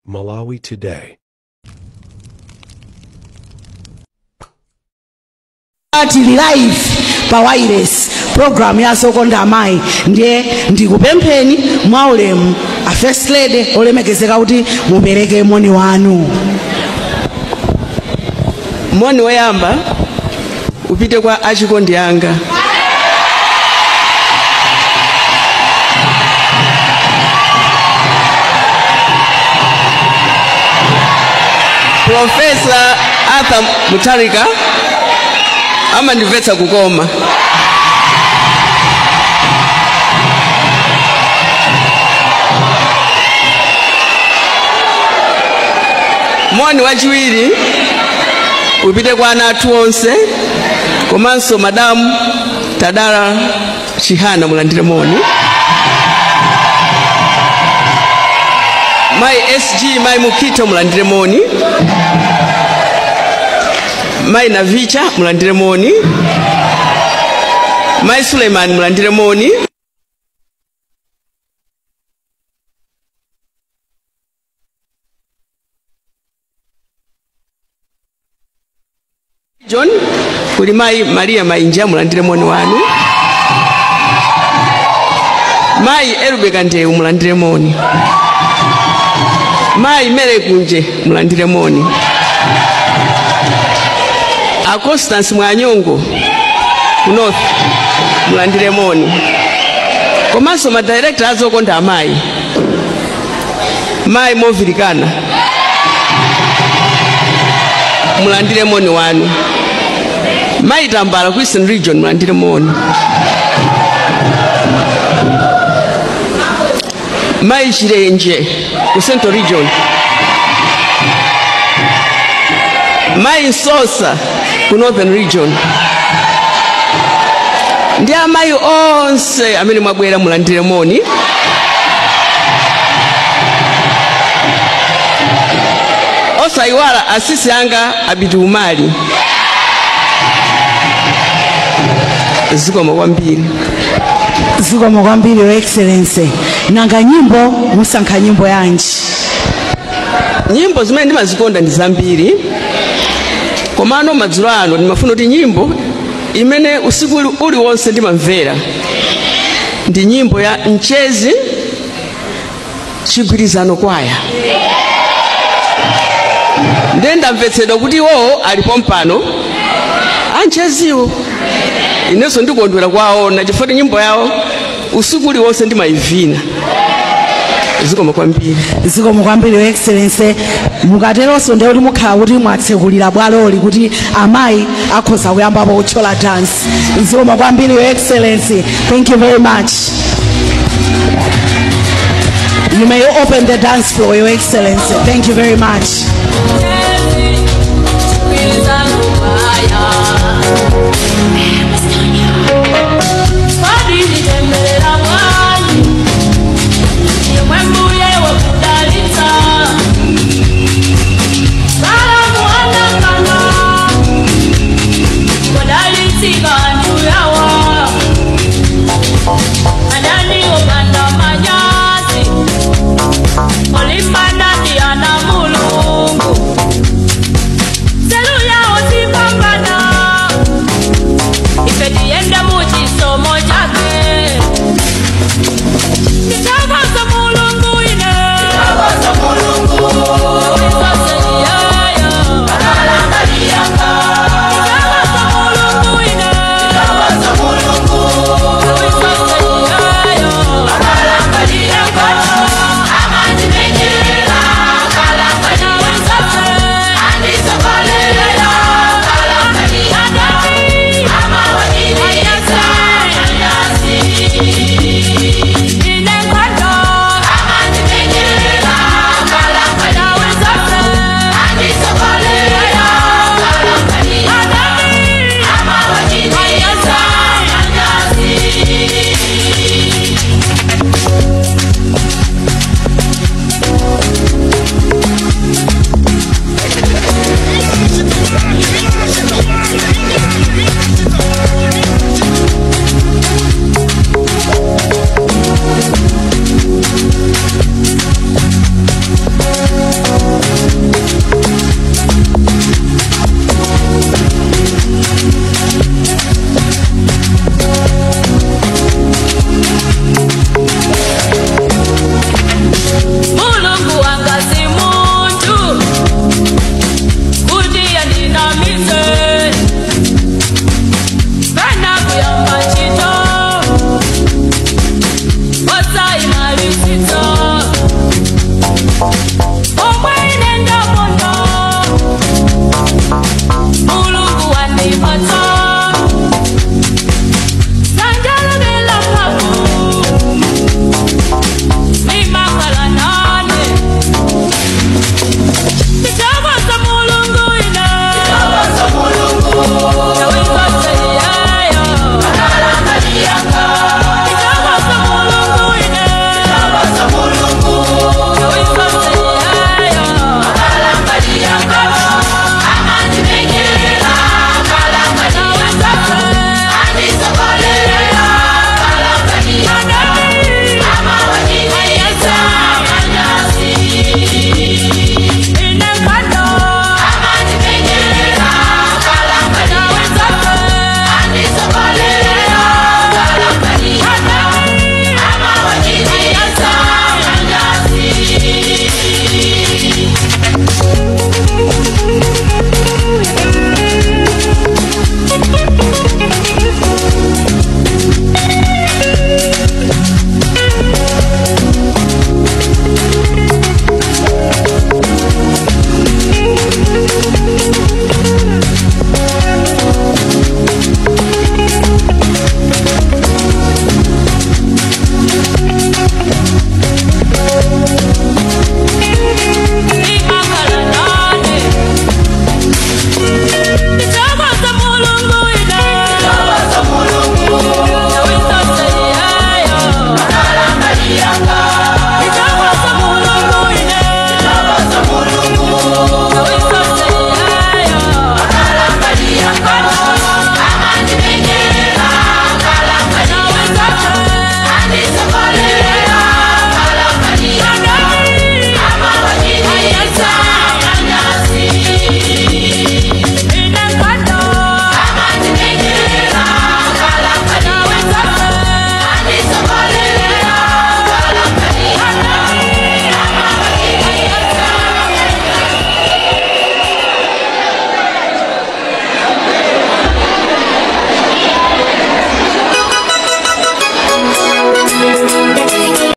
Malawi Today. Tili live pa wireless program ya Zokonda Amayi. Ndiye ndikupempheni mwaulemu a First Lady olemekezeka kuti mupereke moni wanu. Moni woyamba upite kwa achikondi anga, Professor Arthur Mutharika, amandimvetsa kukoma. Moni wachiwiri upite kwa ana athu onse komanso Madamu Tadala Chihana, mulandire moni. Mai SG, Mai Mukito, mulandire moni. Mai Navicha, mulandire moni. Mai Suleiman, mulandire moni. John kuli Mai Maria Mainja, mulandire moni wanu. Mai Elubeka Ndeu, mulandire moni. Mai Mere Kunje, mulandire moni. A Constance Mwanyongo ku North, mulandire moni. Komanso ma director azokonda amayi, Mai Movirikana, mulandire moni wanu. Mai Tambala ku Eastern Region, mulandire moni. Mai Chirenje ku Central Region, Mai Sosa ku Northern Region, ndi amayi onse amene mwabwera, mulandire moni. Osayiwala asisi anga Abiti Umali. Zikomo kwambiri. Zikomo kwambiri, Your Excellency. Nanga nyimbo, musankha nyimbo yanji? Nyimbo zimene ndimazikonda ndi zambiri, komano madzulo ano ndimafuna kuti nyimbo imene usiku uliwonse ndimamvera ndi nyimbo ya Mchezi Chigwirizano Kwaya. Ndiye ndamvetsedwa kuti iwowo alipo mpano, ancheziwo. Inenso ndikondwera kwaona chifukwa nyimbo yawo usiku uliwonse ndimayivina. Zikomo kwambiri. Zikomo kwambiri, Your Excellency. Mukateronso ndiye kuti mukhala kuti mwatsekulira bwaloli kuti amayi akhoza kuyambapo kuthyola dance. Zikomo kwambiri, Your Excellency. Thank you very much. You may open the dance floor, Your Excellency. Thank you very much.